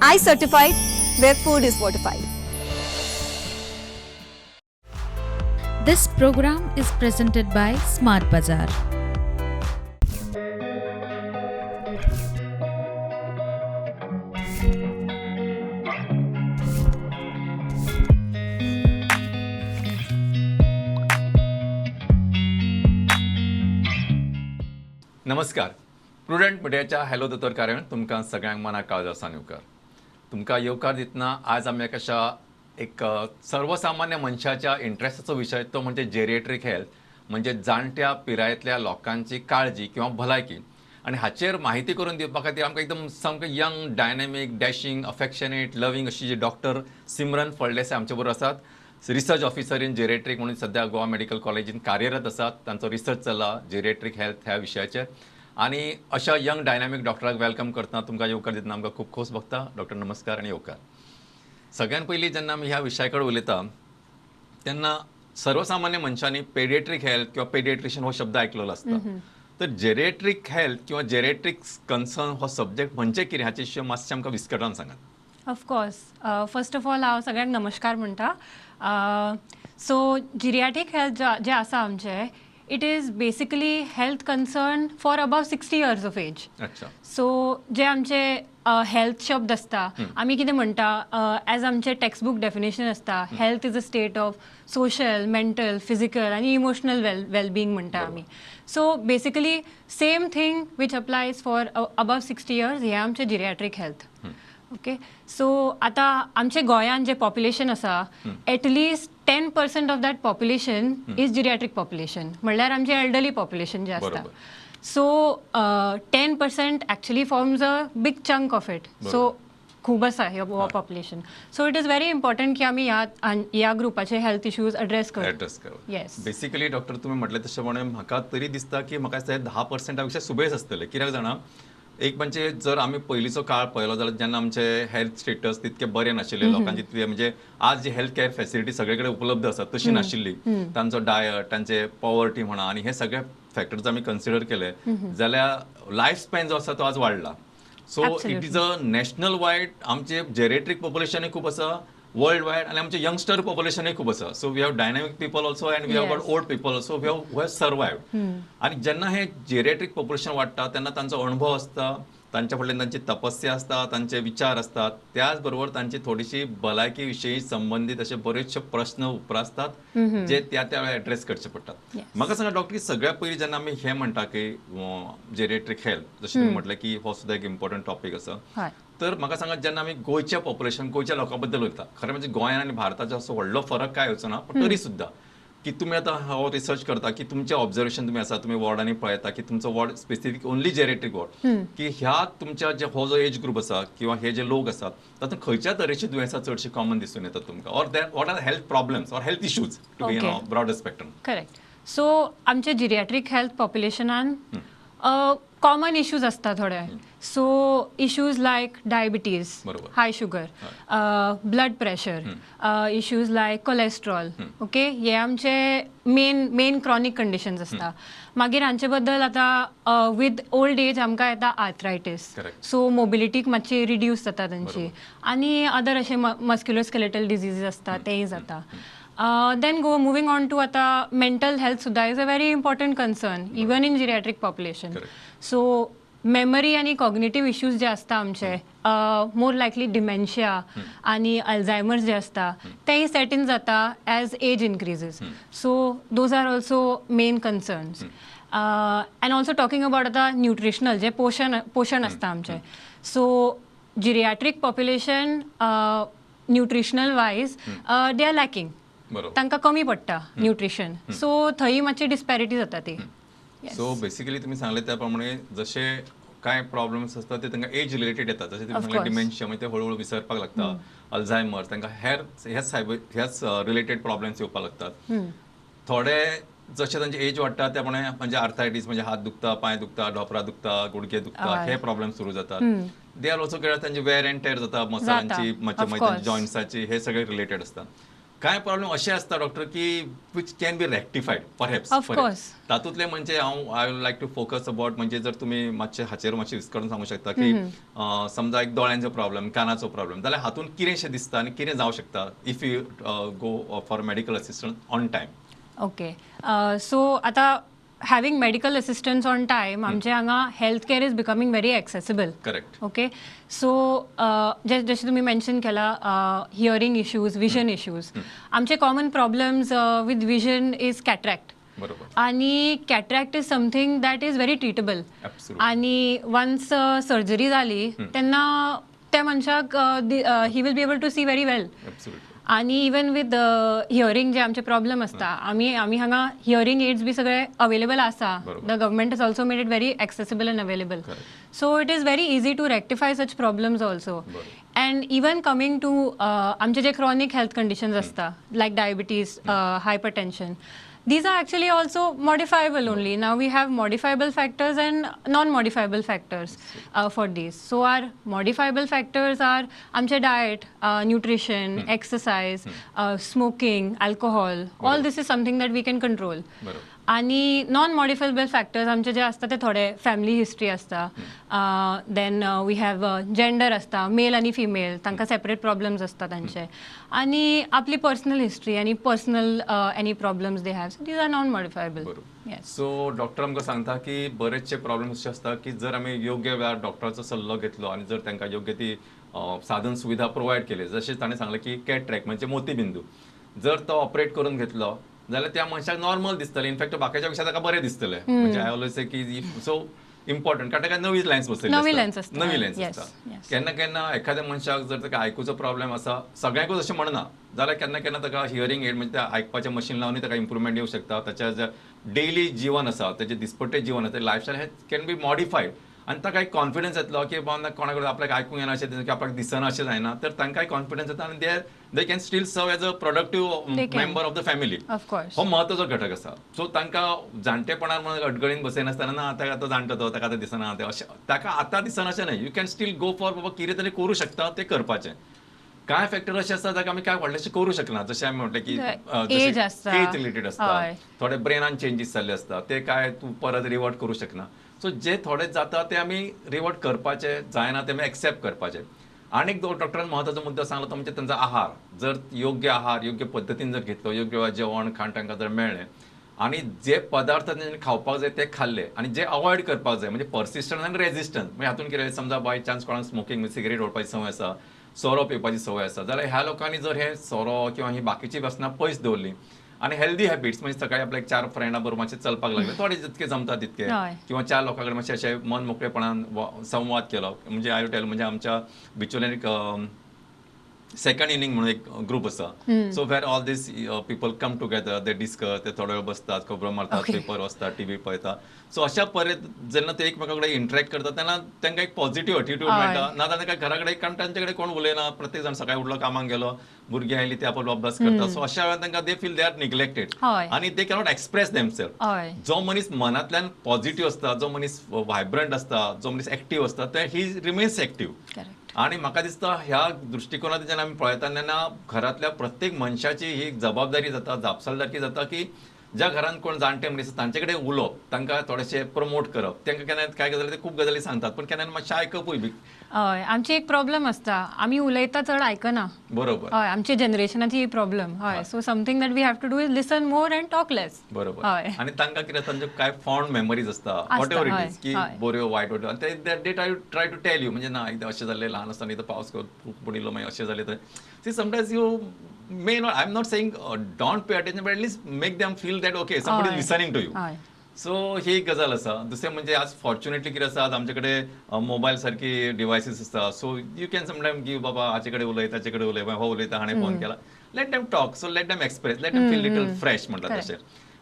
I certified, where food is fortified. This program is presented by Smart Bazaar. नमस्कार. Prudent मिडियाच्या hello दोतोर कार्यावळींत तुमकां सगळ्यांक मना काळजासान येवकार. तुमकां येवकार दितना आज आमी एक अशा एक सर्वसामान्य मनशाच्या इंट्रस्टाचो विशय, तो म्हणजे जेरिएट्रीक हेल्थ, म्हणजे जाणट्या पिरायेंतल्या लोकांची काळजी किंवा भलायकी. आनी हाचेर म्हायती करून दिवपा खातीर आमकां एकदम सामकें young, dynamic, dashing, affectionate, loving अशी जी डॉक्टर सिमरन फळदेसाय आमचे बरोबर आसात. रिसर्च ऑफिसर इन जेरिएट्रीक म्हणून सद्या गोवा मेडिकल कॉलेजीन कार्यरत आसात. तांचो रिसर्च चल्ला जेरिएट्रीक हेल्थ ह्या विशयाचेर. आनी अशा यंग डायनामीक डॉक्टराक welcome करतना, तुमकां येवकार दितना आमकां खूब खोस भोगता. डॉक्टर नमस्कार आनी येवकार. सगळ्यान पयलीं जेन्ना आमी ह्या विशया कडेन उलयता तेन्ना सर्वसामान्य मनशांनी पेडिएट्रीक हेल्थ किंवा पेडिएट्रिशियन हो शब्द आयकलेलो आसता. तर जेरिएट्रीक हेल्थ किंवा जेरिएट्रिक्स कन्सर्न हो सब्जेक्ट म्हणजे कितें हाचे विशीं मातशें आमकां विस्कटावन सांगात. Of course. First of all हांव सगळ्यांक नमस्कार म्हणटा. सो जिरियाट्रीक हेल्थ जें आसा आमचें, it is basically health concern for above 60 years of age. So जे आमचे हेल्थ शब्द आसता, आमी कितें म्हणटा, एज आमचे टेक्स्टबूक डेफिनेशन आसता, health is a state of social, mental, physical आनी इमोशनल वेलबिंग म्हणटा आमी. So basically same thing which applies for above 60 years, हें आमचें जिरियाट्रीक हेल्थ. ओके, सो आतां आमचे गोंयांत जे पॉप्युलेशन आसा, at least 10% of that population is geriatric population, म्हणल्यार आमचें एल्डरली पॉप्युलेशन जें आसता. So 10% actually forms a big chunk of it. So खूब आसा हे population. So it is very important की आमी ह्या ग्रुपाचे हेल्थ इश्यूज एड्रेस करूं. एड्रेस करूं. Yes. Basically doctor, तुमी म्हटलें तशें प्रमाणे म्हाका तरी दिसता की म्हाका दिसता 10 पर्संटा पेक्षा सुबेज आसतले. कित्याक जाणा, एक म्हणजे जर आमी पयलींचो काळ पळयलो जाल्यार जेन्ना आमचे हेल्थ स्टेटस तितके बरें नाशिल्ले, लोकांची तितके, म्हणजे आज जी हेल्थ केअर फॅसिलिटी सगळे कडेन उपलब्ध आसा तशी नाशिल्ली. तांचो डायट, तांचे पॉवर्टी म्हणा आनी हे सगळे फॅक्टर्स आमी कन्सिडर केले जाल्यार लायफ स्पॅन जो आसा तो आज वाडला. So it is a national wide, आमचे जेरेट्रीक पॉप्युलेशनूय खूब आसा वर्ल्ड वायड आनी आमचे यंगस्टर पॉप्युलेशनूय खूब आसा. So we have dynamic people also and we have got old people also we have survived. आनी जेन्ना हे जेरेट्रीक पॉप्युलेशन वाडटा तेन्ना तांचो अणभव आसता, तांच्या फाटल्यान तांची तपस्या आसता, तांचे विचार आसतात, त्याच बरोबर तांची थोडीशी भलायकी विशयी संबंदीत असे बरेचशे प्रश्न उप्रासतात जे त्या त्या वेळार एड्रेस करचे पडटात. म्हाका सांगा डॉक्टर, की सगळ्या पयलीं जेन्ना आमी हें म्हणटा की जेरेट्रीक हेल्थ, जशें तुमी म्हटलें की हो सुद्दां एक इम्पॉर्टंट टॉपीक आसा, तर म्हाका सांगा, जेन्ना आमी गोंयच्या पॉप्युलेशन, गोंयच्या लोकां बद्दल उलयता, खरें म्हणजे गोंयान आनी भारताचो असो व्हडलो फरक काय येवचो ना, पण तरी सुद्दां की तुमी आतां हो रिसर्च करता की तुमचें ऑब्जर्वेशन तुमी आसा, तुमी वॉर्डांनी पळयता की तुमचो ward specific only geriatric ward, की ह्या तुमच्या जे हो जो एज ग्रुप आसा किंवा हे जे लोक आसात तातूंत खंयच्या तरेची दुयेंसां चडशी कॉमन दिसून येतात तुमकां, or that what are health problems or health issues to be broader spectrum? Correct. So आमचे जिरियाट्रीक हेल्थ पॉप्युलेशनान कॉमन इश्यूज आसता थोडे. सो इश्यूज लायक diabetes, high sugar, blood pressure, issues like cholesterol, okay, हे आमचे मेन मेन क्रॉनीक कंडिशन्स आसता. मागीर हांचे बद्दल आतां विथ ओल्ड एज आमकां येता आर्थरायटीस. सो मोबिलिटीक मातशी रिड्यूस जाता तांची आनी अदर अशे मस्क्युलर स्केलेटल डिजीजीस आसता, तेय जाता. Then go moving on to आतां मेंटल हेल्थ सुद्दां is a very important concern even in geriatric population. So memory आनी कॉग्निटीव इश्यूज जे आसता आमचे, मोर लायकली डिमेन्शिया आनी अल्झायमर्स जे आसता तेय सेट इन जाता as age increases. So those are also main concerns. And also talking about आतां nutritional जे पोशण आसता आमचें, so geriatric population nutritional wise they are lacking. तांकां कमी पडटा न्युट्रिशन, सो थंय मातशी डिस्पॅरिटी जाता ती. सो बेसिकली तुम्ही सांगले त्याप्रमाणे जसे काय प्रॉब्लेम्स असतात ते तांकां एज रिलेटेड येतात, जशें तुम्ही सांगले डिमेन्शिया, म्हणजे ते हळूहळू विसरपाक लागता, अल्झायमर्स, तांकां हेर ह्याच सायब ह्याच रिलेटेड प्रॉब्लेम्स येवपाक लागतात. थोडे जशे तांची एज वाडटा त्या प्रमाणे म्हणजे आर्थरायटीस, म्हणजे हात दुखता, पांय दुखता, ढोपरा दुखता, गुडघे दुखता, हे प्रॉब्लेम सुरू जातात. They are also तांचे वेअर अँड टेअर जाता मसलांची, मागीर जॉयंट्साची, हे सगळे रिलेटेड असतात. कांय प्रॉब्लेम अशे आसता डॉक्टर की which can be rectified perhaps. Of course. तातूंतले म्हणजे हांव I would like to focus about म्हणजे जर तुमी मातशे हाचेर मातशें विस्कळून सांगू शकता की समजा एक दोळ्यांचो प्रॉब्लेम, कानाचो प्रॉब्लेम जाल्यार हातूंत कितेंशें दिसता आनी कितें जावं शकता if you go for medical assistance on time? Okay, so आतां having medical assistance on time, आमचे हांगा health care is becoming very accessible. Correct. Okay, so जशें तुमी मेन्शन केला, हियरींग इश्यूज, विजन इश्यूज, आमचे common problems with vision is cataract. आनी cataract is something that is very treatable. आनी ones surgery जाली तेन्ना त्या मनशाक he will be able to see very well. आनी इवन विथ हियरींग जे आमचे प्रॉब्लेम आसता, आमी हांगा हियरींग एड्स बी सगळे अवेलेबल आसा. The government has also made it very accessible and available. So it is very easy to rectify such problems also. And even coming to आमचे जे chronic health conditions आसता like diabetes, hypertension, these are actually also modifiable only. Now we have modifiable factors and non-modifiable factors for these. So our modifiable factors are आमचे diet, nutrition, exercise, smoking, alcohol. All this is something that we can control. आणि non मॉडिफायबल factors आमचे जे आसता ते थोडे family history आसता, then we have gender आसता, mail आनी female तांकां सेपरेट प्रॉब्लम्स आसता तांचे, आनी आपली पर्सनल हिस्ट्री आनी personal any problems they have, so these are non modifiable. So doctor आमकां सांगता की बरेचशे प्रॉब्लम्स अशे आसता की जर आमी योग्य वेळार डॉक्टराचो सल्लो घेतलो आनी जर तांकां योग्य ती साधन सुविधा प्रोवायड केली, जशें ताणें सांगलें की कॅट्रॅक्ट म्हणजे मोतीबिंदू जर तो ऑपरेट करून घेतलो जाल्यार त्या मनशाक नॉर्मल दिसतलें, इनफॅक्ट बाकीच्या पेक्षा ताका बरें दिसतलें. म्हणजे I always से की सो इम्पॉर्टंट कारण ताका नवी लेन्स बसयली, नवी लेन्स आसता. केन्ना केन्ना एखाद्या मनशाक जर ताका आयकुचो प्रॉब्लेम आसा, सगळ्यांकूच अशें म्हणना, जाल्यार केन्ना केन्ना ताका हियरींग एड म्हणजे त्या आयकपाचें मशीन लावन ताका इम्प्रुवमेंट येवं शकता. ताच्या जे डेली जिवन आसा, ताचें दिसपट्टें जीवन आसा, लायफस्टायल हे can be modified आनी ताका एक कॉन्फिडन्स येतलो की बाबा कोणा कडेन आपल्याक आयकूंक येना अशें की आपल्याक दिसना अशें जायना, तर तांकांय कॉन्फिडन्स येता आनी they can still serve as a productive member of the family. हो म्हत्वाचो घटक आसा. सो तांकां जाणटेपणान म्हणून अडगळीन बसयनासतना ना ताका आतां जाणटो तो ताका आतां दिसना तें अशें ताका आतां दिसना अशें न्हय, you can still go for बाबा कितें तरी करूं शकता तें करपाचें. कांय फॅक्टर अशें आसता ताका आमी कांय व्हडलेशें करूं शकना, जशें आमी म्हटलें की एज रिलेटेड आसता, थोडे ब्रेनान चेंजीस जाल्ले आसता, ते काय तूं परत रिवर्ट करूं शकना. सो जे थोडे जाता ते आमी रिवर्ट करपाचे, जायना ते आमी एक्सेप्ट करपाचे. आनी एक डॉक्टरान म्हत्वाचो मुद्दो सांगलो तो म्हणजे तांचो आहार, जर योग्य आहार योग्य पद्दतीन जर घेतलो, योग्य वेळार जेवण खाण तांकां जर मेळ्ळें आनी जे पदार्थ तांणी खावपाक जाय ते खाल्ले आनी जे अवॉयड करपाक जाय म्हणजे पर्सिस्टंट आनी रेजिस्टंट, म्हणजे हातून कितें समजा बाय चान्स कोणाक स्मोकींग सिगरेट ओडपाची संवय आसा, सोरो पिवपाची संवय आसा, जाल्यार ह्या लोकांनी जर हे सोरो किंवा ही बाकीची व्यसनां पयस दवरली आनी हेल्दी हॅबिट्स म्हणजे सकाळी आपल्याक 4 फ्रेंडां बरोबर मातशें चलपाक लागले, थोडे जितके जमता तितके, किंवा 4 लोकां कडेन मातशें अशें मन मोकळेपणान संवाद केलो. म्हणजे I tell म्हणजे आमच्या बिचोल्यान एक सेकंड इनिंग म्हणून एक ग्रुप आसा, so where all these people come together, they discuss, ते थोडो वेळ बसतात, खबरो मारतात, पेपर वाचतात, टीव्ही पळयतात. सो अशा परेत जेन्ना ते एकमेकां कडेन इंटरेक्ट करतात तेन्ना तांकां एक पॉझिटिव्ह एटिट्यूड मेळटा. ना जाल्यार तांकां घरा कडेन, कारण तांचे कडेन कोण उलयना, प्रत्येक जाण सकाळी उठलो कामाक गेलो, भुरगीं आयलीं ते आपलो अभ्यास करता. सो अशा वेळार तांकां they feel they are neglected आनी they cannot express themselves. जो मनीस मनांतल्यान पॉझिटिव्ह आसता, जो मनीस व्हायब्रंट आसता, जो मनीस एक्टीव आसता, ते ही रिमेन्स एक्टीव. आनी म्हाका दिसता ह्या दृश्टिकोनांत जेन्ना आमी पळयता तेन्ना घरांतल्या प्रत्येक मनशाची ही जबाबदारी जाता, जापसालदारकी जाता की ज्या घरांत कोण जाणटे मनीस तांचे कडेन उलोवप, तांकां थोडेशें प्रमोट करप. तांकां केन्ना कांय गजाली ते खूब गजाली सांगतात पण केन्ना मातशें आयकपूय बी. हय, आमची एक प्रॉब्लम आसता, आमी उलयता चड आयकना. बरोबर. हय, आमच्या जनरेशनाची ही प्रॉब्लम. हय, so something that we have to do is listen more and talk less. बरोबर. आनी तांकां कितें तांच्यो कांय फॉन्ड मेमरीज आसता, what ever it is, की बऱ्यो वायट वॉट एवर, ते they try to tell you म्हणजे ना एकदां अशें जाल्लें ल्हान आसतना, एकदां पावस खूब पडिल्लो, मागीर अशें जालें. तर see sometimes you may not, I'm not saying don't pay attention, but at least make them feel that okay, somebody is listening to you. So ही एक गजाल आसा. दुसरें म्हणजे आज फॉर्च्युनेटली कितें आसा, आज आमचे कडेन मोबायल सारकी डिवायसीस आसता, so you can sometime give बाबा हाचे कडेन उलय, ताचे कडेन उलय, हो उलयता, हाणें फोन केला, let them talk, so let them express, let them feel little fresh म्हणटा तशें.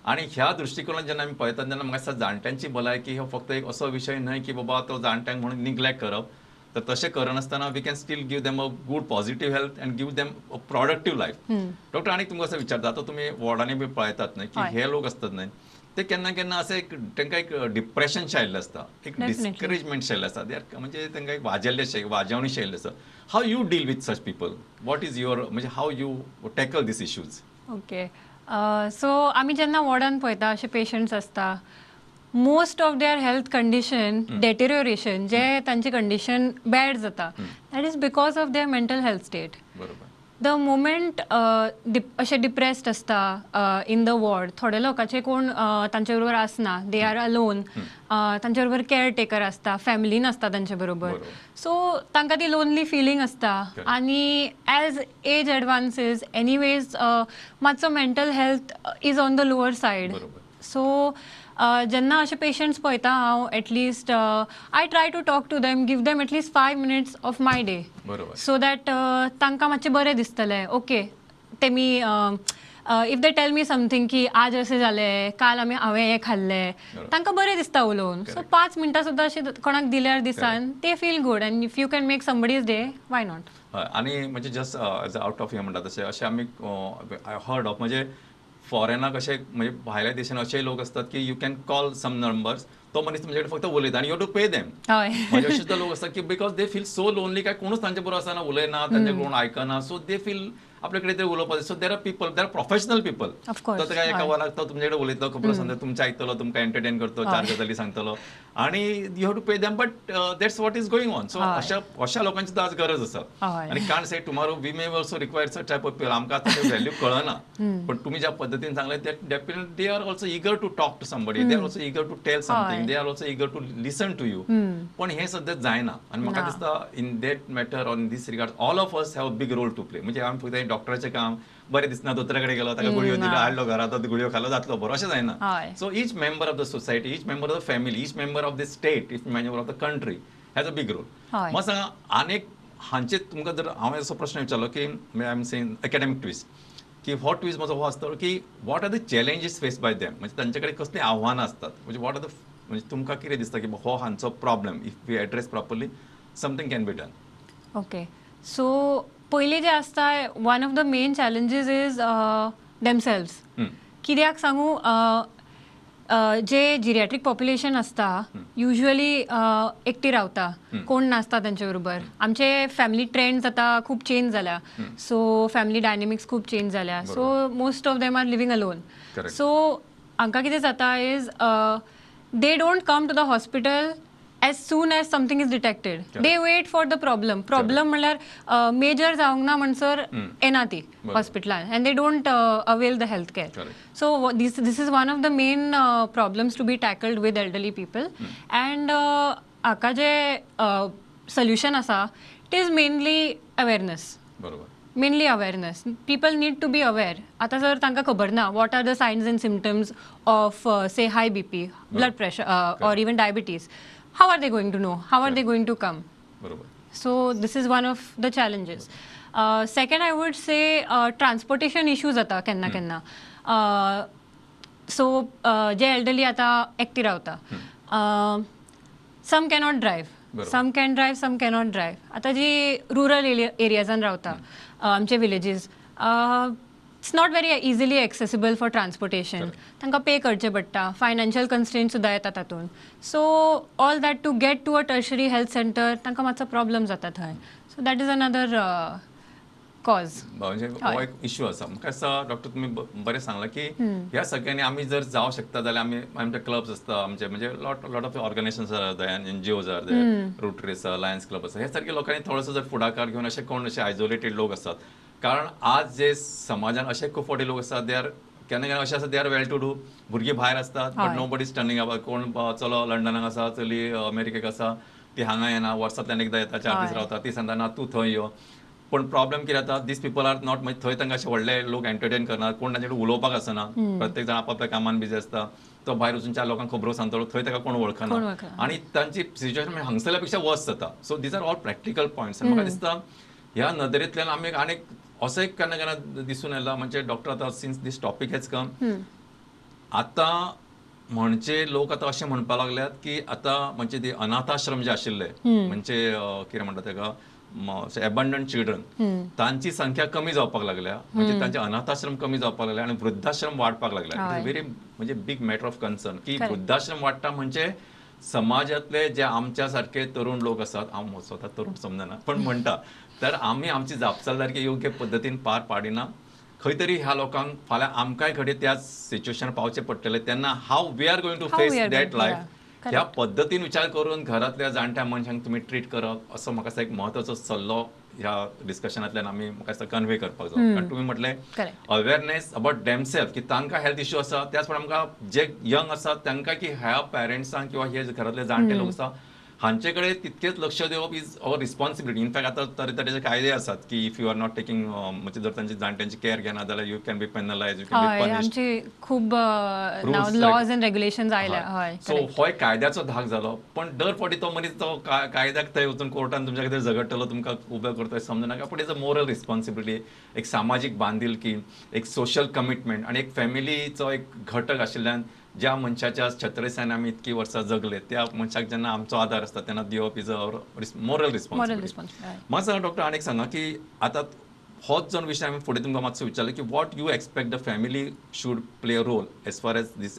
आनी ह्या दृश्टिकोनान जेन्ना आमी पळयतात तेन्ना म्हाका दिसता जाणट्यांची भलायकी हो फक्त एक असो विशय न्हय की बाबा तो जाणट्यांक म्हणून निग्लेक्ट करप, तर तशें करनासतना we can still give them a good positive health and give them a productive life. Doctor आनी तुमकां असं विचारता, आतां तुमी वॉर्डांनी बी पळयतात न्हय की हे लोक आसतात न्हय ते केन्ना केन्ना अशें एक तांकां एक डिप्रेशन शें आयिल्लें आसता, एक डिस्करेजमेंट शें आयिल्लें आसता, they are म्हणजे तांकां एक वाजेल्लें शें, वाजेवणी शें आयिल्लें आसता. How you deal with such people? What is your म्हणजे how you tackle these issues? Okay, so आमी जेन्ना वॉर्डान पळयता अशे पेशंट्स आसता, most of their health condition deterioration, जे तांची कंडिशन बॅड जाता, that is because of their mental health state. बरोबर. The moment अशे डिप्रेस्ड आसता इन the ward, थोडे लोकांचे कोण तांचे बरोबर आसना, they are alone, तांचे बरोबर केअर टेकर आसता, फॅमिली नासता तांचे बरोबर, सो तांकां ती लोनली फिलींग आसता. आनी एज एज एडवान्सीस एनीवेज मातसो mental health is on the lower side. So जेन्ना अशे पेशंट्स पळयता हांव, at least I try to talk to them, give them at least 5 minutes of my day, so that तांकां मातशें बरें दिसतलें. ओके, तेमी if they tell me something की आज अशें जालें, काल आमी हांवें हें खाल्लें, तांकां बरें दिसता उलोवन. सो 5 मिनटां सुद्दां अशें कोणाक दिल्यार दिसान ते feel good, and if you can make somebody's day, why not. आनी म्हणजे जस्ट एज आउट ऑफ हें म्हणटा तशें अशें आमी हर्ड ऑफ म्हणजे फॉरेनाक अशें म्हणजे भायल्या देशान अशेय लोक आसतात की you can call some numbers, तो मनीस तुमचे कडेन फक्त उलयता आनी you to pay them. म्हणजे अशे सुद्दां लोक आसतात की because they feel so lonely, काय कोणूच तांचे बरोबर आसना, उलयना, तांचे कोण आयकना, सो they feel आपले कडेन ते उलोवपाक. So there are people, there are professional people. तो काय एका वराक तो तुमचे कडेन उलयतलो, खबर सांगता, तुमचें आयकतलो, तुमकां एंटरटेन करतलो, 4 गजाली सांगतलो, आनी you have to pay them, but that's what is going on. So अशा लोकांची सुद्दां आज गरज आसा. आनी can't say tomorrow we may also require such type of people. आमकां आतां व्हॅल्यू कळना, पण तुमी ज्या पद्दतीन सांगलें ते definitely they are also eager to talk to somebody, they are also eager to tell something, they are also eager to listen to you. पण हें सद्या जायना. आनी म्हाका दिसता in that matter or in this regard all of us have a big role to play. म्हणजे आमी फक्त डॉक्टराचें काम, बरें दिसना दोतोरा कडेन गेलो, ताका गुळयो दिल्यो, हाडलो घरा, तो गुळयो खालो, जातलो बरो, अशें जायना. So each member of the society, each member of the family, each member of the state, each member of the country has a big role. म्हाका सांगा, आनीक हांचे तुमकां जर हांवें असो प्रश्न विचारलो की I am saying academic twist, की हो ट्विस्ट म्हजो हो आसतलो की what are the challenges face by them, म्हणजे तांचे कडेन कसलीं आव्हानां आसतात, म्हणजे what are the म्हणजे तुमकां कितें दिसता की हो हांचो problem if we address properly something can be done. Okay, so पयलीं जें आसता, one of the main challenges is themselves. कित्याक सांगू, जे जिरियाट्रीक पॉप्युलेशन आसता युजली एकटी रावता, कोण नासता तांचे बरोबर. आमचे फॅमिली ट्रेंड्स आतां खूब चेंज जाल्या, सो फॅमिली डायनेमिक्स खूब चेंज जाल्या, so most of them are living alone. So हांकां कितें जाता is they don't come to the hospital as soon as something is detected. They wait for the problem. Problem म्हणल्यार major जावंक ना म्हणसर येना ती हॉस्पिटलान, and they don't avail the health care. So this is one of the main problems to be tackled with elderly people. And हाका जे solution आसा, it is mainly awareness. Mainly awareness. People need to be aware. आतां जर तांकां खबर ना what are the signs and symptoms of say high BP, blood pressure or even diabetes, how are they going to know? How are they going to come? So this is one of the challenges. Second, I would say transportation issues आता केन्ना केन्ना. So जे elderly आता एकटी रावता, some cannot drive, some can drive, some cannot drive. आता जी rural areas रावता, आमचे villages, it's not very easily accessible for transportation. तांकां पे करचें पडटा, फायनान्शियल कन्स्ट्रेंट सुद्दां येता तातूंत. So all that to get to a tertiary health centre तांकां मातसो प्रॉब्लम जाता थंय. So that is another cause. म्हणजे हो एक इश्यू आसा. म्हाका दिसता डॉक्टर तुमी बरें सांगलां की ह्या सगळ्यांनी आमी जर जावं शकता जाल्यार आमी आमचे क्लब्स आसता, आमचे म्हणजे lot of organisations are there, NGOs are there, Rotary आसा, लायन्स क्लब आसा, ह्या सारक्या लोकांनी थोडोसो जर फुडाकार घेवन अशे कोण अशे आयजोलेटेड लोक आसात, कारण आज जे समाजान अशे खूब फावटी लोक आसात, they are केन्ना केन्ना अशें आसा, they are well to do, भुरगीं भायर आसतात, but nobody is turning up. कोण चलो लंडनाक आसा, चली अमेरिकेक आसा, ती हांगा येना, वर्सांतल्यान एकदां येता, 4 दीस रावता, ती सांगता ना तूं थंय यो. पण प्रॉब्लम कितें जाता, these people are not, म्हणजे थंय तांकां अशे व्हडले लोक एंटरटेन करना, कोण तांचे कडेन उलोवपाक आसना, प्रत्येक जाण आपापल्या कामान बिजी आसता, तो भायर वचून 4 लोकांक खबरो सांगतलो, थंय ताका कोण वळखना आनी तांची सिच्युएशन हांगसरल्या पेक्षा वर्स जाता. So these are all practical points. म्हाका दिसता ह्या नदरेंतल्यान आमी आनीक असो एक केन्ना केन्ना दिसून येयला, म्हणजे डॉक्टर आतां since this topic has come, आतां म्हणजे लोक आतां अशें म्हणपाक लागल्यात की आतां म्हणजे ते अनाथाश्रम जे आशिल्ले, म्हणजे कितें म्हणटा ताका, एबंडन चिल्ड्रन तांची संख्या कमी जावपाक लागल्या, म्हणजे तांचे अनाथाश्रम कमी जावपाक लागले आनी वृद्धाश्रम वाडपाक लागले. It is very म्हणजे बिग मॅटर ऑफ कन्सर्न की वृद्धाश्रम वाडटा म्हणजे समाजातले जे आमच्या सारखे तरुण लोक आसात, हांव स्वता तरुण समजना पण म्हणटा, तर आमी आमची जापसालदारकी योग्य पद्दतीन पार पाडिना. खंय तरी ह्या लोकांक फाल्यां आमकांय घडये त्याच सिच्युएशन पावचें पडटलें, तेन्ना how we are going to face that life ह्या पद्दतीन विचार करून घरांतल्या जाणट्या मनशांक तुमी ट्रीट करप असो म्हाका एक म्हत्वाचो सल्लो ह्या डिस्कशनांतल्यान आमी म्हाका दिसता कन्वे करपाक जाय. कारण तुमी म्हटलें अवेरनेस अबाउट देमसेल्फ की तांकां हेल्थ इश्यू आसा, त्याच प्रमाणे आमकां जे यंग आसा तांकां की ह्या पेरंट्सांक किंवा हे घरांतले जाणटे लोक आसा हांचे कडेन तितकेच लक्ष दिवप is our responsibility. In fact आतां तरेतरेचे कायदे आसात की if you are not taking म्हणजे जर तांची जाणट्यांची केअर घेना जाल्यार you can be penalise, you can be punished. आमचे खूब लॉज एंड रेग्युलेशन्स आयल्या. सो हो एक कायद्याचो धाक जालो, पण दर फावटी तो मनीस तो कायद्याक थंय वचून कोर्टान तुमच्या खातीर झगडटलो, तुमकां उबे करतलो समजनाका. पण is a moral responsibility, एक सामाजीक बांदिलकी, एक सोशल कमिटमेंट आनी एक फॅमिलीचो एक घटक आशिल्ल्यान ज्या मनशाच्या छत्रसायेन आमी इतकी वर्सां जगले त्या मनशाक जेन्ना आमचो आदार आसता तेन्ना दिवप is our moral responsibility. म्हाका सांगा डॉक्टर, आनी एक सांगा की आतां होच जण विशय आमी फुडें तुमकां मातसो विचारलो की what you expect the family should play a role as far as this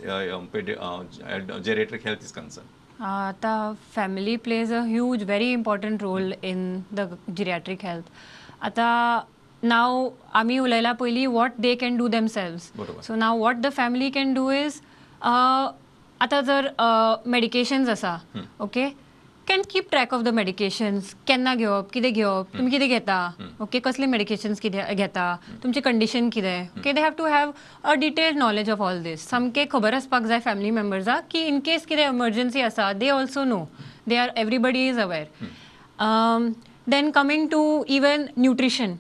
geriatric health is concern. आतां family plays a huge very important role in the geriatric health. आतां नाव आमी उलयला पयलीं what they can do themselves. So now what the family can do is आतां जर medications आसा, okay, can keep track of the medications, केन्ना घेवप, कितें घेवप, तुमी कितें घेता, ओके, कसले मेडिकेशन्स कितें घेता, तुमची कंडिशन कितें, okay, they have to have a detailed knowledge of all this. सामकें खबर आसपाक जाय फॅमिली मेंबर्साक की इन केस कितें एमर्जन्सी आसा they also know, they are everybody is aware. Then coming to even nutrition.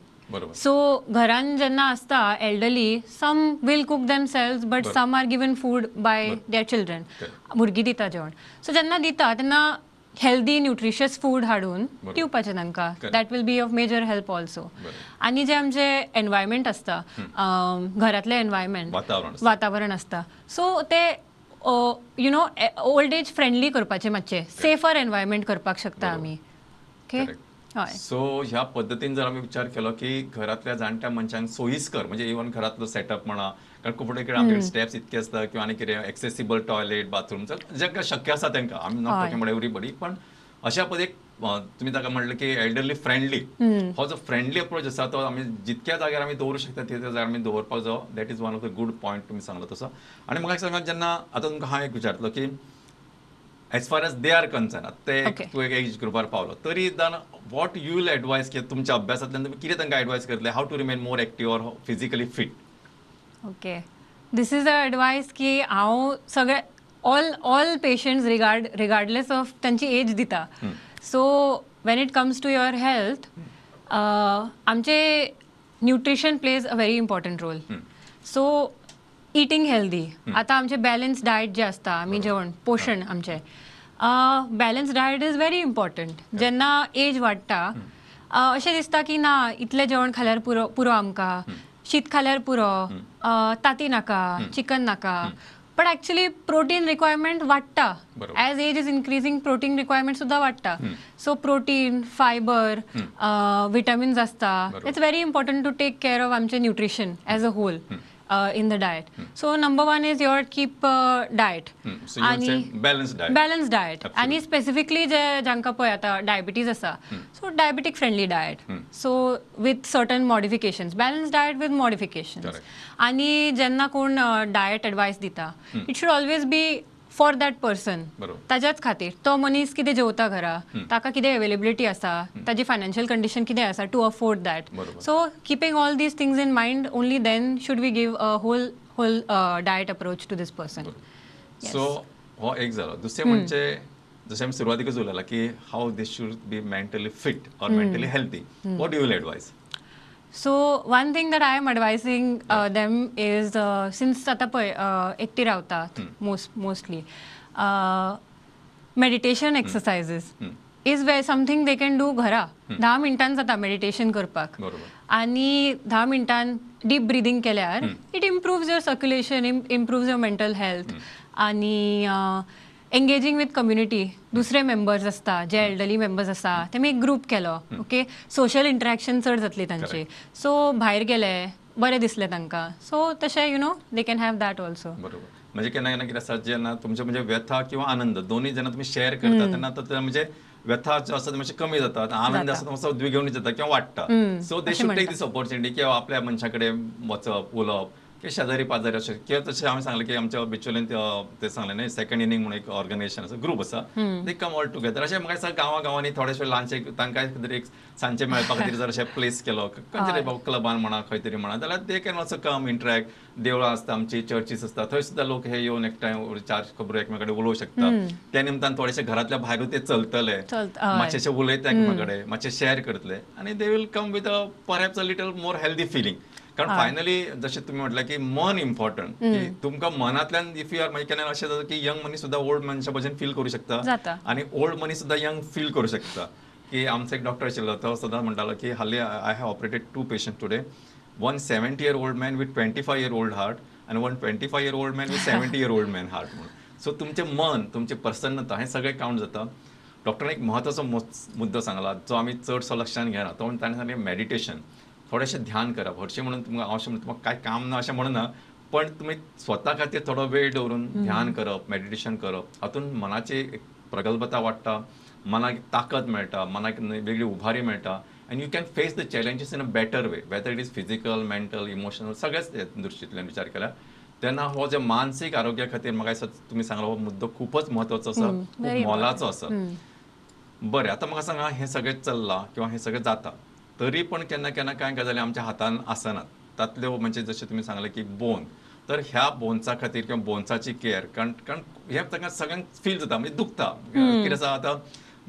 So घरान जेन्ना आसता elderly, some will cook themselves but some are given food by their children, भुरगीं दिता जेवण. So जेन्ना दिता तेन्ना हेल्दी न्युट्रिशियस फूड हाडून दिवपाचें तांकां, that will be of major help also. आनी जें आमचें एनवायरमेंट आसता, घरांतलें एनवायरमेंट, वातावरण आसता, सो ते you know old age friendly करपाचें, मातशें सेफर एनवायरमेंट करपाक शकता आमी. ओके, सो ह्या पद्दतीन जर आमी विचार केलो की घरांतल्या जाणट्या मनशांक सोयीस्कर म्हणजे इवन घरांतलो सेटअप म्हणा, कारण खूब कडेन आमचे स्टेप्स इतके आसता किंवा आनी कितें एक्सेसिबल टॉयलेट बाथरूम जेका शक्य आसा तांकां, आमी not talking about everybody, पण अशा पद्दतीन तुमी ताका म्हणलें की एल्डरली फ्रेंडली, हो जो फ्रेंडली अप्रोच आसा तो आमी जितक्या जाग्यार आमी दवरूं शकता तितक्या जाग्यार आमी दवरपाक जायो. That is one of the good point तुमी सांगलो तसो. आनी म्हाका सांगा, जेन्ना आतां तुमकां हांव एक विचारतलो की as far as they are concern, ते तूं एक एज ग्रुपार पावलो तरी then what you will advise की तुमच्या अभ्यासांतल्यान तुमी कितें तांकां एडवायस करतले how to remain more active or physically fit? Okay, this is a advice की हांव सगळे ऑल पेशंट्स रिगार्डलेस ऑफ तांची एज दिता. So when it comes to your health, आमचे nutrition plays a very important role. So eating healthy, आतां आमचें balance diet जें आसता, आमी जेवण पोशण आमचें balance diet is very important. जेन्ना एज वाडटा अशें दिसता की ना इतलें जेवण खाल्यार पुरो पुरो आमकां, शीत खाल्यार पुरो, ताती नाका, चिकन नाका, पण एक्चुअली प्रोटीन रिक्वायरमेंट वाडटा. As age is increasing protein requirement सुद्दां वाडटा. सो प्रोटीन, फायबर, विटामिन्स आसता. It's very important to take care of आमचें nutrition as a whole in the diet. So number one is your keep diet. So you would say balanced diet. Balanced diet. And specifically जे जांकां पळय आतां diabetes आसा, so diabetic friendly diet. So with certain modifications, balanced diet with modifications. आनी जेन्ना कोण diet advice दिता, it should always be for that person. ताज्याच खातीर, तो मनीस कितें जेवता घरा, ताका कितें अवेलेबिलिटी आसा, ताजी फायनान्शियल कंडिशन कितें आसा to afford that. So keeping all these things in mind, only then should we give a whole diet approach to this person. So हो एक जालो. दुसरें म्हणजे जशें आमी सुरवातीकच उलयला की how this should be mentally fit or mentally healthy, what you will advise? So one thing that I am advising them is, since आतां पळय एकटी रावतात mostly, meditation exercises is way something they can do घरा. 10 मिनटान जाता meditation करपाक, आनी 10 मिनटान डीप ब्रिदींग केल्यार it improves your circulation, improves your mental health. आनी एंगेजींग विथ कम्युनिटी, दुसरे मेंबर्स आसता जे एल्डरली मेंबर्स आसा तेमी एक ग्रूप केलो, ओके, सोशल इंटरेक्शन चड जातली तांची, सो भायर गेले बरें दिसलें तांकां, सो तशें you know they can have that also. बरोबर. म्हणजे केन्ना केन्ना कितें आसा, जेन्ना तुमचे म्हणजे व्यथा किंवा आनंद दोन्ही जेन्ना तुमी शेअर करता तेन्ना तो म्हणजे व्यथा जो आसा मातशें कमी जाता, आनंद आसा तो मातसो द्विगुणीत जाता किंवा वाडटा. So they should take this opportunity किंवा आपल्या मनशा कडेन वचप, उलोवप किंवा शेजारी पाजारी अशें किंवा तशें हांवें सांगलें की आमच्या बिचोलीन ते सांगलें न्ही सेकंड इनिंग म्हणून एक ऑर्गनायझेशन आसा, ग्रूप आसा, they come all together. अशें म्हाका दिसता गांवा गांवांनी थोडेशे ल्हानशे तांकां तरी एक सांजचे मेळपा खातीर जर अशें प्लेस केलो खंयतरी क्लबान म्हणा खंय तरी म्हणा जाल्यार they can also come interact. देवळां आसता आमची, चर्चीस आसता, थंय सुद्दां लोक हे येवन एकठांय चार खबरो एकमेकां कडेन उलोवंक शकता. त्या निमतान थोडेशे घरांतल्या भायरूय ते चलतले, मातशेशे उलयता एकमेकां कडेन, मातशे शेअर करतले आनी they will come with a perhaps a little more healthy feeling. कारण फायनली जशें तुमी म्हटलें की मन इम्पॉर्टंट, की तुमकां मनांतल्यान if you are मागीर केन्ना अशें जाता की यंग मनीस सुद्दां ओल्ड मनशा भशेन फील करूं शकता आनी ओल्ड मनीस सुद्दां यंग फील करूं शकता. की आमचो एक डॉक्टर आशिल्लो तो सदांच म्हणटालो की हालीं I have operated 2 patient today, one 70-year-old man with 25-year-old heart आनी one 25-year-old man with 70-year-old man heart म्हणून. सो तुमचें मन, तुमची प्रसन्नता हें सगळें काउंट जाता. डॉक्टरान एक म्हत्वाचो मुद्दो सांगला जो आमी चडसो लक्षांत घेना, तो म्हणजे ताणें सांगलें मेडिटेशन, थोडेशें ध्यान करप. हरशीं म्हणून तुमकां अशें म्हणून तुमकां कांय काम ना अशें म्हणना, पण तुमी स्वता खातीर थोडो वेळ दवरून ध्यान करप, मेडिटेशन करप, हातूंत मनाची एक प्रगल्भता वाडटा, मनाक ताकद मेळटा, मनाक वेगळी उभारी मेळटा and you can face the challenges in a better way, whether it is physical, mental, emotional, सगळ्याच दृश्टींतल्यान विचार केल्यार तेन्ना हो जे मानसीक आरोग्या खातीर म्हाका दिसता तुमी सांगलो हो मुद्दो खूपच म्हत्वाचो आसा, खूब मोलाचो आसा. बरें, आतां म्हाका सांगा हें सगळें चल्लां किंवा हें सगळें जाता तरी पण केन्ना केन्ना कांय गजाली आमच्या हातान आसनात, तातल्यो म्हणजे जशें तुमी सांगलें की बोन, तर ह्या बोन्सा खातीर किंवा बोन्साची केअर, कारण कारण हें तांकां सगळ्यांक फील जाता, म्हणजे दुखता कितें आसा आतां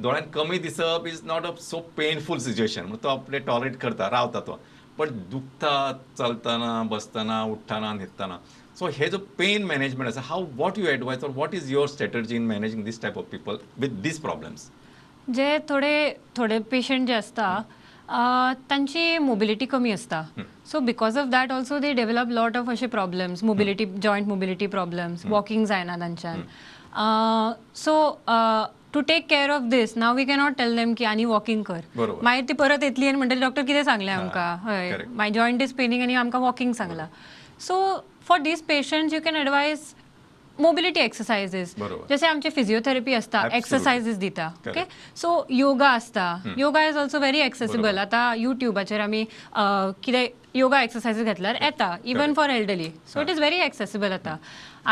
दोळ्यान कमी दिसप is not a so painful situation, म्हणून तो आपले टॉलरेट करता, रावता तो, पण दुखता चलतना, बसतना, उठ्ठना, न्हिदतना. सो हे जो पेन मॅनेजमेंट आसा, how what you advise or what is your strategy in managing this type of people with these problems? जे थोडे थोडे पेशंट जे आसता तांची मोबिलिटी कमी आसता, so because of that also they develop lot of अशे problems, mobility, joint mobility problems, walking जायना तांच्यान. So to take care of this now we cannot tell them की आनी वॉकिंग कर, मागीर ती परत येतली आनी म्हणटली डॉक्टर कितें सांगलें आमकां, हय my joint is Penning आनी आमकां वॉकिंग सांगलां. So for these patients you can advise mobility exercises, जसे आमचे फिजिओथेरपी असता, एक्सरसाइजीस दिता, ओके, सो योगा असता, yoga is also very accessible. आतां युट्यूबाचेर आमी कितें योगा एक्सरसाइजीस घेतल्यार येता, even for elderly, so it is very accessible आतां.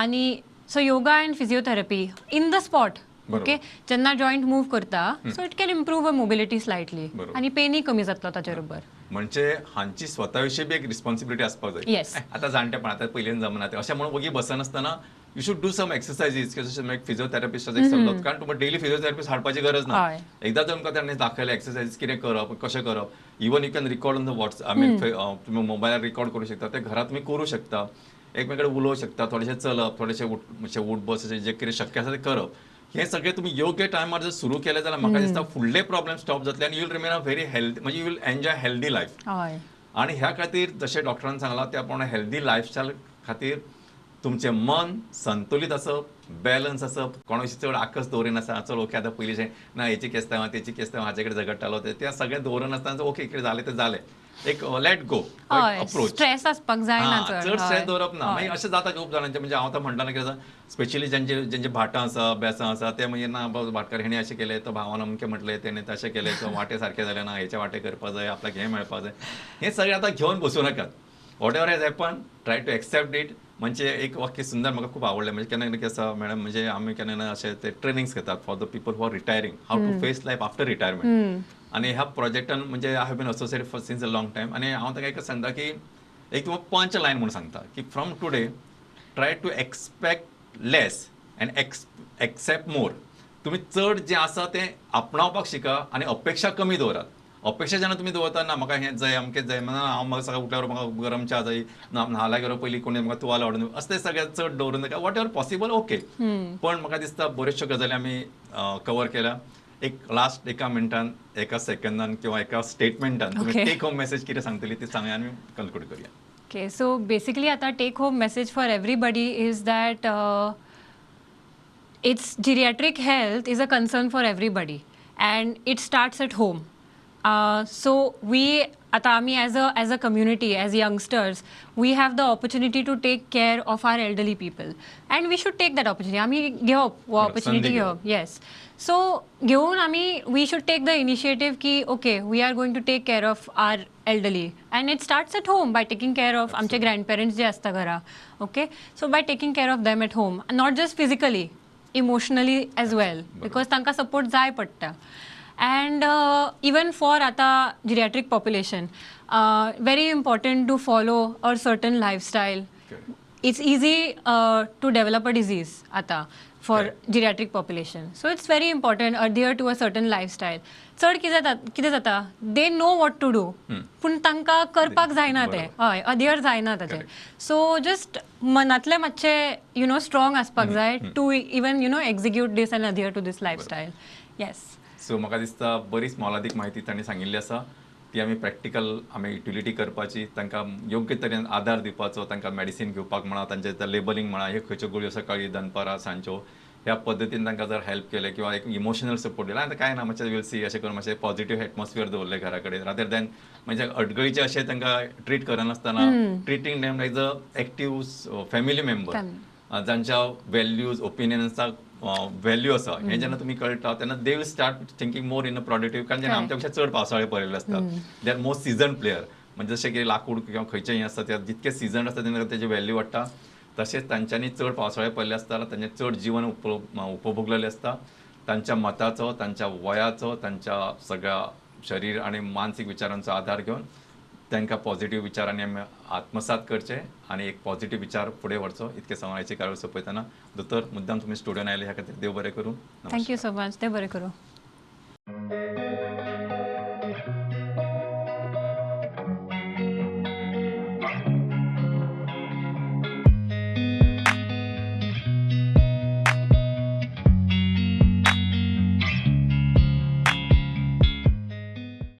आनी so yoga and physiotherapy in the spot, okay, जेन्ना जॉयंट मूव करता so it can improve a mobility slightly आनी पेनय कमी जातलो ताचे बरोबर. म्हणजे हांची स्वता विशीं बी एक रिस्पॉन्सिबिलिटी आसपाक जाय. आतां जाणटेपण आतां पयलीं जमना तें अशें म्हणून वगी बसनासतना you should do some exercises, जशें एक फिजियोथेरपिस्टाचो एक सल्लो, कारण तुमकां डेली फिजियोथेरपिस्ट हाडपाची गरज ना. एकदां तुमकां ताणें दाखयलें एक्सरसाइज कितें करप, कशें करप, even you can record on the WhatsApp, I mean तुमी मोबायलार रिकॉर्ड करूं शकता, ते घरात तुमी करूं शकता, एकमेकां कडेन उलोवंक शकता, थोडेशें चलप, थोडेशें मातशें उठ बस अशें जें कितें शक्य आसा तें करप. हें सगळें तुमी योग्य टायमार जर सुरू केलें जाल्यार म्हाका दिसता फुडले प्रॉब्लेम स्टॉप जातले आनी you will remain a very healthy, म्हणजे you will enjoy healthy life. आनी ह्या खातीर जशें डॉक्टरान सांगलां त्या प्रमाणे हेल्दी लायफस्टायल खातीर तुमचें मन संतुलीत आसप, बॅलन्स आसप, कोणा विशीं चड आकस दवरिनासतना चल ओके आतां पयलींचें ना हेची केस्तांव तेची केस्तांव हाचे कडेन झगडटालो तें सगळें दवरनासतना ओके कितें जालें तें जालें, एक let go approach, stress आसपाक जायना, चड स्ट्रेस दवरप ना. मागीर अशें जाता खूब जाणांचें, म्हणजे हांव आतां म्हणटा कितें आसा, स्पेशली ज्यांचे ज्यांचे भाटां आसा, बेसां आसा, ते म्हणजे ना बाबा भाटकार हेणें अशें केलें, तो भावान अमकें म्हटलें, तेणें तशें केलें, तो वांटे सारकें जालें ना, हेचे वांटे करपाक जाय, आपल्याक हें मेळपाक जाय, हें सगळें आतां घेवन बसूं नाकात. Whatever has happen try to accept it. म्हणजे एक वाक्य सुंदर म्हाका खूब आवडलें, म्हणजे केन्ना केन्ना आसा मॅडम, म्हणजे आमी केन्ना केन्ना अशें ते ट्रेनिंग्स घेतात for the people who are retiring, how to face life after retirement. आनी ह्या प्रोजेक्टान म्हणजे I have been associated for since a long time. आनी हांव तांकां एकच सांगता की एक तुमकां पंच लायन म्हणून सांगता की from today try to expect less and accept more. तुमी चड जें आसा तें आपणावपाक शिका आनी अपेक्षा कमी दवरात. अपेक्षा जेन्ना तुमी दवरता ना म्हाका हें जाय अमकें जाय, ना हांव म्हाका सकाळीं उठल्यार म्हाका गरम च्या जाय, ना न्हाल्या गेलो पयलीं कोणी म्हाका तुवालो हाडून, असलें सगळें चड दवरूं नाका. What ever possible okay, पण म्हाका दिसता बऱ्योचश्यो गजाली आमी कवर केल्या. एक लास्ट एका मिनटान, एका सेकंदान किंवा एका स्टेटमेंटान तुमी टेक होम मेसेज कितें सांगतली ती सांगया आनी कन्क्लूड करूया. ओके, सो बेसिकली आतां take home message for everybody is that It's geriatric health is a concern for everybody and it starts at home. So we आता आमी as a community, as youngsters, we have the opportunity to take care of our elderly people and we should take that opportunity. आमी घेवप हो opportunity घेवप. येस, so घेवन आमी we should take the initiative की okay, we are going to take care of our elderly and it starts at home by taking care of आमचे ग्रँडपेरंट्स जे आसता घरा. Okay, so by taking care of them at home, not just physically, emotionally as well, because तांकां support जाय पडटा. And even for आतां geriatric population, very important to follow a certain lifestyle. It's easy to develop a disease आतां for geriatric population, so it's very important adhere to a certain lifestyle. चड कितें जाता, कितें जाता, they know what to do पूण तांकां करपाक जायना तें, हय, अडियर जायना ताचें. सो जस्ट मनांतलें मातशें you know strong आसपाक जाय to even execute this and adhere to this lifestyle. Yes. So म्हाका दिसता बरीच मोलादीक म्हायती तांणी सांगिल्ली आसा, ती आमी प्रॅक्टिकल आमी युटिलिटी करपाची, तांकां योग्य तरेन आदार दिवपाचो, तांकां मेडिसीन घेवपाक म्हणा, तांचें लेबलिंग म्हणा, हे खंयच्यो गुळयो सकाळी दनपारां सांजच्यो ह्या पद्दतीन तांकां जर हेल्प केलें किंवा एक इमोशनल सपोर्ट दिला, आतां कांय ना मातशें वील सी अशें करून मातशें पॉझिटिव्ह एटमॉस्फियर दवरलें घरा कडेन, रादर दॅन म्हणजे अडगळीचें अशें तांकां ट्रीट करनासतना treating them like a active family member, जांच्या व्हॅल्यूज ओपिनियन्साक व्हॅल्यू आसा, हें जेन्ना तुमी कळटा तेन्ना they will start thinking more in a productive. कारण जेन्ना आमच्या पेक्षा चड पावसाळे पळयल्ले आसता, they are most seasoned player. म्हणजे जशें की लाकूड किंवा खंयचें हें आसता, ते जितके सिजन आसता तेन्ना तेजी व्हॅल्यू वाडटा, तशेंच तांच्यांनी चड पावसाळे पळयल्ले आसता, तांचें चड जिवन उपभोगलेलें आसता, तांच्या मताचो, तांच्या वयाचो, तांच्या सगळ्या शरीर आनी मानसीक विचारांचो आदार घेवन तांकां पॉझिटिव्ह विचारांनी आमी आत्मसात करचे आनी एक पॉझिटिव्ह विचार फुडें व्हरचो. इतकें सांगून कार्य सोंपयतना दोतोर मुद्दाम तुमी स्टुडियोन आयले ह्या खातीर देव बरें करूं. Thank you so much. देव बरें करूं.